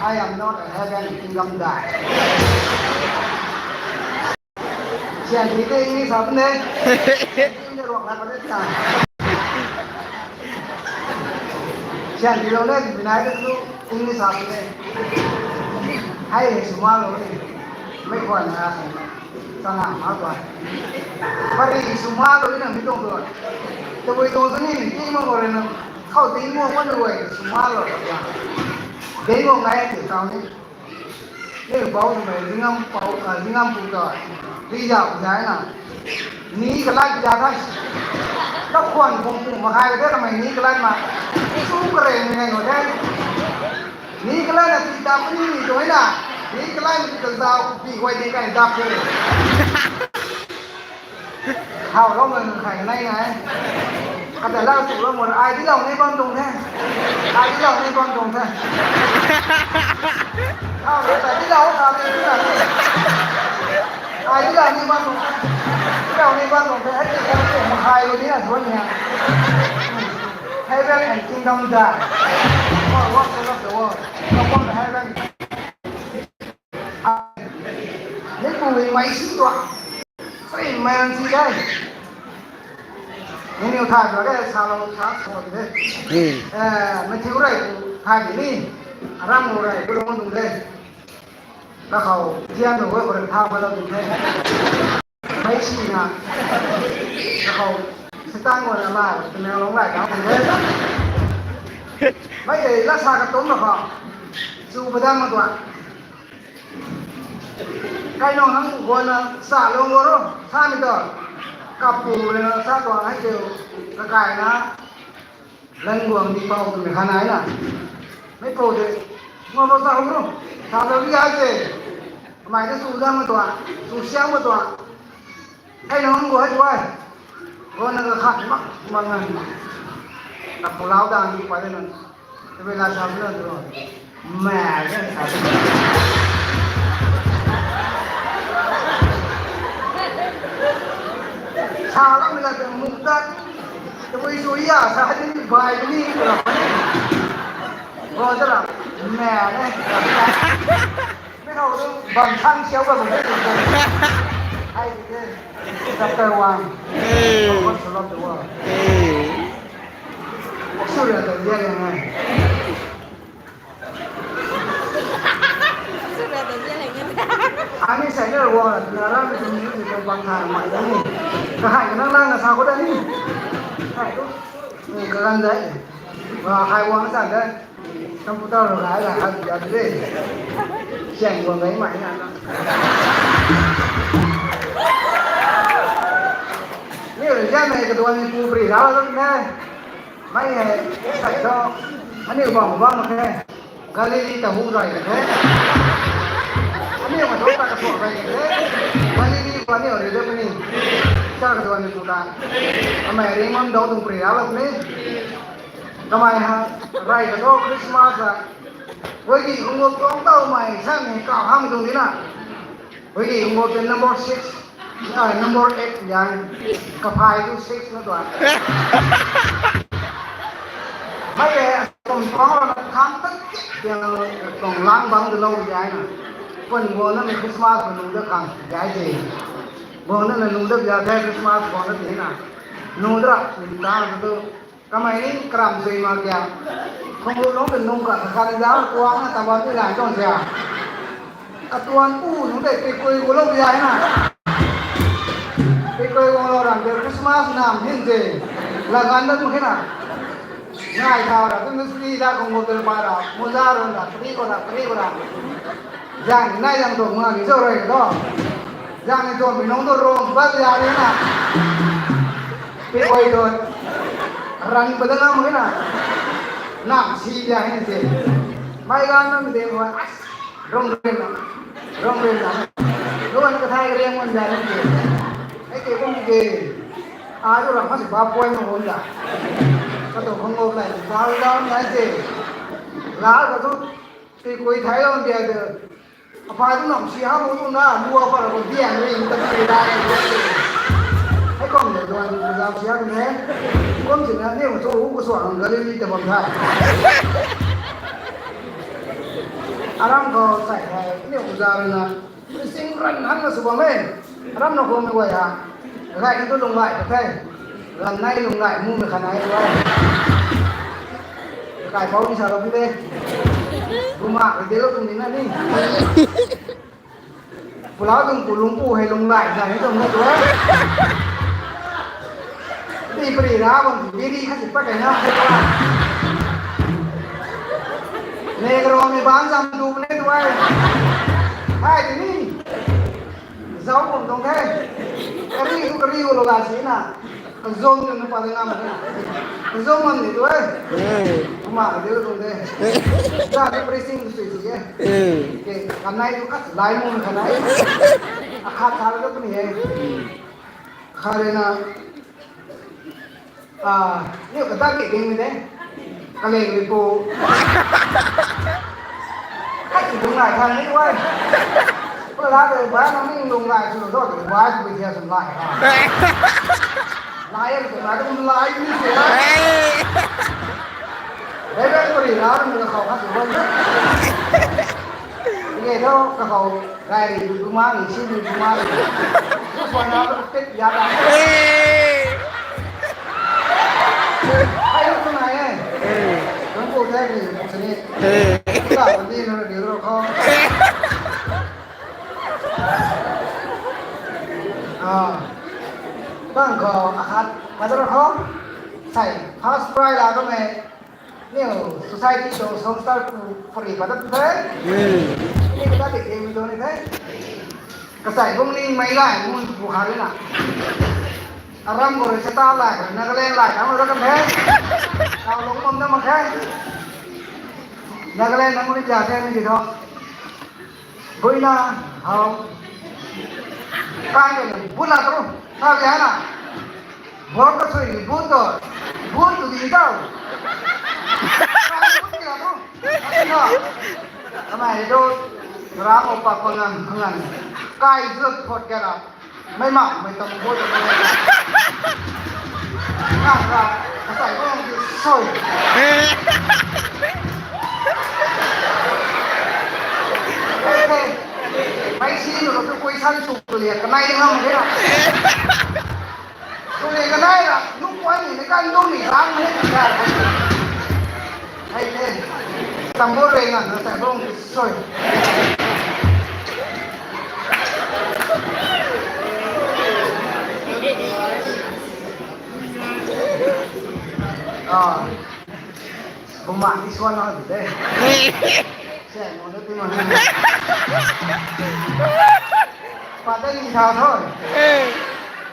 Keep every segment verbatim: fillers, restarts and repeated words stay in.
I am not a heaven kingdom guy. Sian ti te English sa pun de. Ruak na pun de ta. Sian ti lo ne, binai de tu English sa pun de. Hai suma lo ne. Mei kwan na sa. Sana ma kwan. Pari suma lo ne mi tong tu. Tabui tong tu ni ni ti ma ko re na. Khou ding mo wan lo suma lo. Ding mo ngai ti tau ni. Ni bau tu mei zingam pau, ah, zingam pu ta. Ri ya pu zai na. Ni kalai pu za thai. Ka khwan khong pu ma khai ka the kamei ni kalai ma. Su kare ni ngai no the. Ni kalai na ti ta pu ni ni tu na. Ni kalai na ti ta za pi huai ni kai da pu. Hau lou ngai ngai khai nai ngai. Kata lau tu lou mo, ai di lau ni bam tuang the. Ai di lau ni bam tuang the. Hau lou ta di lau ta di na. Ai di lau ni bam tuang the. Di lau ni bam tuang the. Ai di lau ni bam tuang the. Ai di lau ni bam tuang the. Heaven and kingdom die. What, what, what, what, what? Come on, heaven. Ni pui mei si tuang. Sri mei si gai. Ni niu thai tuang ke sa lou sa so de. Hmm. Eh, Matthew rai tu thai di ni. Aram lou rai tu lou tu de. Ka khou tian lou ko rai thau ko lou tu de. Mei si na. Ka khou Satan ko na la, tu na long rai ka tu de. Mei de la sa ka tum na khou. Chu padam ma tuang. Kai nung nang guan na sa lung guan ro, sa mi ta. Kapu le na sa tuang hai teu, kakai na, lang guang di pau tu mi khan ai na. Mei pau de, ngua ba sa hu ro, sa lou di ai te. Mai de su zang ma tuang, su siang ma tuang. Kai nung nang guan hai tuai. Guan na ka khat mak, mak ngan. Kapu lau dang di pa de nang. Tabui la sa buna tu. Mei sa. Sa la mi la tu muk ta. Tabui su ya sa hadi bai ni tu la. Ro ta la. Mei ne. Mei hou tu bam thang siau bam tu. Ai de. Chapter one. Hey. Proverbs of the world. Hey. Sura ta dia ngai. Ani sa ne wa na ra mi tu ni ko bang tha mai da ni. Ka hai ka nang nang na sa ko da ni. Hai tu. Ni ka gan dai. Wa hai wa sa da. Kam pu ta ro ga ga ha ya de. Siang wa ngai mai na na. Ni ro ya ne ka duan ni pu pri ra la ne. Mei hei, sai tho, aniu bam bam mak khe, Galili ta hu zai ka the. Aniu ma tho ta ka thuak zai ka the. Galili khou aniu rui de puni. Sa ka tuan ni tu ta. Kamei ring mam dou tuang pri ra la puni. Kamei ha, rai ka tho Christmas a. Wei ki hung gup tuang tau mei, sa ni kau ham tuang di na. Wei ki hung gup tuang number six. Ah, number eight yan. Kaphai tu six na tuan. Mei e, kum tuang ro na khang tat kit tiang tuang lang bang tu lou jai na. Pun guang na mei Christmas mei nung da khang jai de. Guang na na nung da bia the Christmas guang na ti na. Nung da, nung da tu. Kamei ni karam zui ma kia. Khong lu lung ta nung ka kha ni da kuang na taban ni lai tuang sia. Katuan pu nunc tei pikui gu lou bia na. Pikui gu lou ram de Christmas nam hin de. La gan dat mak khe na. Ngai thau ra, tu mistri da kung gu tel pa ra, muza ron ra, pri ko ra, pri ko ra. Zang ni nai zang tu muna ni zo roi ko. Zang ni tu mi nung tu rom ba bia ni na. Pikui tu. Ran ba da ngam khe na. Nam si bia ni de. Mei gan nam de ko. Rong rin na. Rong rin na. Luan ka thai ka riang wan zai rin ke. Ai ke kum ke. Ai tu ram mas ba poi na hon da. Ka tu khong lo lai. Zai zai nai ke. La ka tu. Ti koi thai lo dia de. Apa tu nam si ha mo tu na. Mua pa ko dia rin ta ke da. Ai kom de duan zam si ha ne. Kom si na ne mo tu ko suang ga le ni ta bam thai. Aram khou sai hei, ni uza rui na, preaching ran han na sw bam e. Aram na khou mei guay ha. Gay tu lung gay ta the. Ran nai lung gay mu na khan ai tu ai. Kai pau ni sa lo pi de. Buma, ke de lo tu ni na ni. Pula tung pu lungpu hei lung lai zan ni tung ni tu e. Ti pari ra bam ti biri kha si pat kai na. Negro ni ban zam tu ni tu e. Hai ti ni. Zau bam tuang the. Kari tu kari lo la si na. Kazom ni na pa de ngam the. Kazom man ni tu e. Kuma de tu de. Za ni preaching tu si si e. Ke, kanei tu khat lai mu kanei. Akhat thal ka puni he. Kharina, ah, ni kata ke ding de. Kale ni pu. Khat ki dung lai khan ni wai. Ko la de ba na ni dung lai tu do de ba tu dia sun lai ha. Lai e tu lai tu lai ni se. Bebe ko ri la ni ka khou khat tu wai. Nge tho, kakhou gay ri tu ma ri, si ri tu ma ri. Tu suan na tu pet ya ta. Hai lu tu nai e. Tuang pu the ri, sini. Ka pu di na ri ro khou. Ah. Bang khou, akhat, mother khou. Sai, first prize la khou mei. Niu society tuang songster pu pari padat the. Ni kata de ke mi do ni the. Kasai bung ni mai lai mun pu kha na. Aram ko re sata lai, Nagaland lai, kam ra kan the. Kau long mam na ma the. Nagaland nang ni ja the ni di tho. Buina, hau. Kai ko ni, buna tru. Sa kya na? Bor ka sui ni, bun to. Bun tu di tau. Kai bun kya tru. Sa kya na? Kamei do. Ram o pa pangan, pangan. Kai zut phot kya na. Mei ma, mei tam bun. Ka, ka, ka sai ko ni soi. Mei si nu tu koi san su tu lia kanei ngam de na. Tu lia kanei ra, nu kwan ni kan tu ni rang ni ka. Hei the, tambur rei ngan na sai bong soi. Ah. Buma ni suan na de. Se mo de ti mo. Pata ni sa thoi.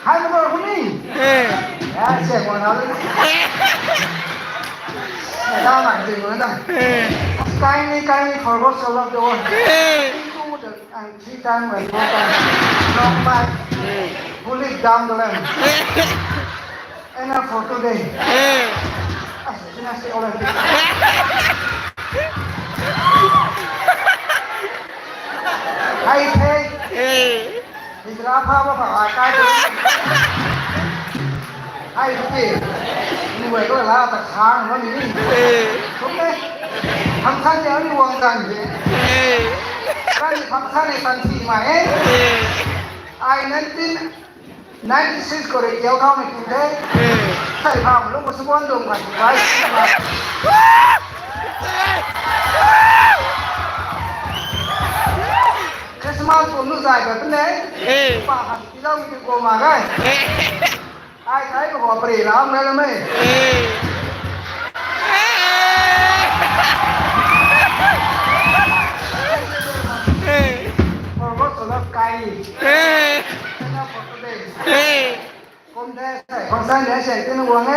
Hai mo ko ni. Ya, se mo na de. Da ma ti mo da. Kindly, kindly forgot so love the one. Two the And three times and four times. Long life. Who live down the land. Enough for today. Ah, gymnastic Olympic. Hai the. Hijra pha ba pha ai kai. Hai the. Ni wei ko la ta khang ma ni. Kum ne. Function ni wang kan de. Kan function ni tan si ma e. Ai nineteen ninety six ko re kiau thau ni kum the. Sai pham lung ko suan dum kan bai. Christmas ko nu zai ka ne. Pa han ki lau mi ko ma gai. Ai kai ko pari lam gai lam e. For God so loved kai. Kum de sai, khang sai de sai, tin wang e.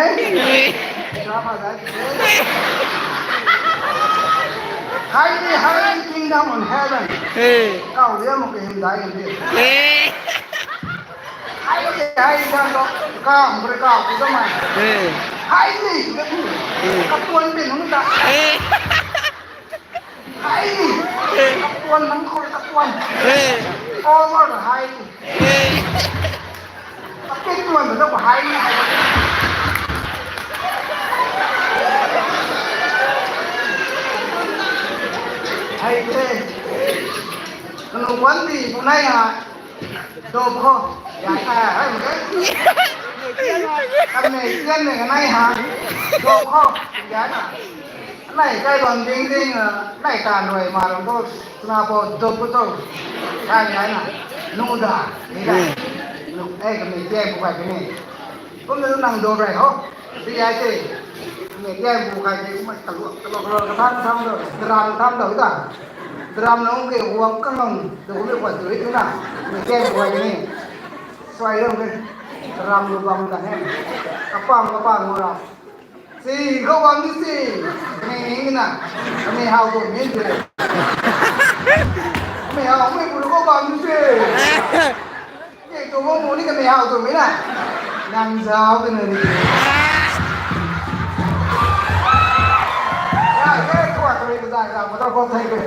Sa pha zai. Highly, highly kingdom on heaven. Kau dia mo ke him dai kan de. Highly, highly kingdom, kau, beri kau, kita mai. Highly, kita tu. Katuan pin hong ta. Highly. Katuan nang khou katuan. Over the highly. Kapit tuan ta highly. Hei te. Kanu kuan di bu nai ha. Dop khou. Ya ta hai mu ke. Kamei tian mei kanai ha. Dop khou. Ya na. Nai kai bam ding ding, nai tan rui ma ram bo. Tuna bo dop khou to. Kai ya na. Nu da. Ni da. Nu, eh, kamei tian bu kai ni. Kum na nang dop rei ho. Di ai te. Mei tian bu kai te kum kaluak kaluak kaluak katham katham do. Drum katham do ta. Drum nung ke huang kang nung. Do kum mei kuan tu i tu na. Mei tian bu kai ni. Suai ram ke. Drum lu bam ta he. Kapang kapang mo ram. Si, khou bam ni si. Ni ni na. Kami hau tu min de. Kami hau mei bu khou bam ni si. Ni tu mo mu ni kami hau tu min na. Nang zau tu na ni. Ya, ye, kuat tu ni ka zai zau, motor ko thai ko.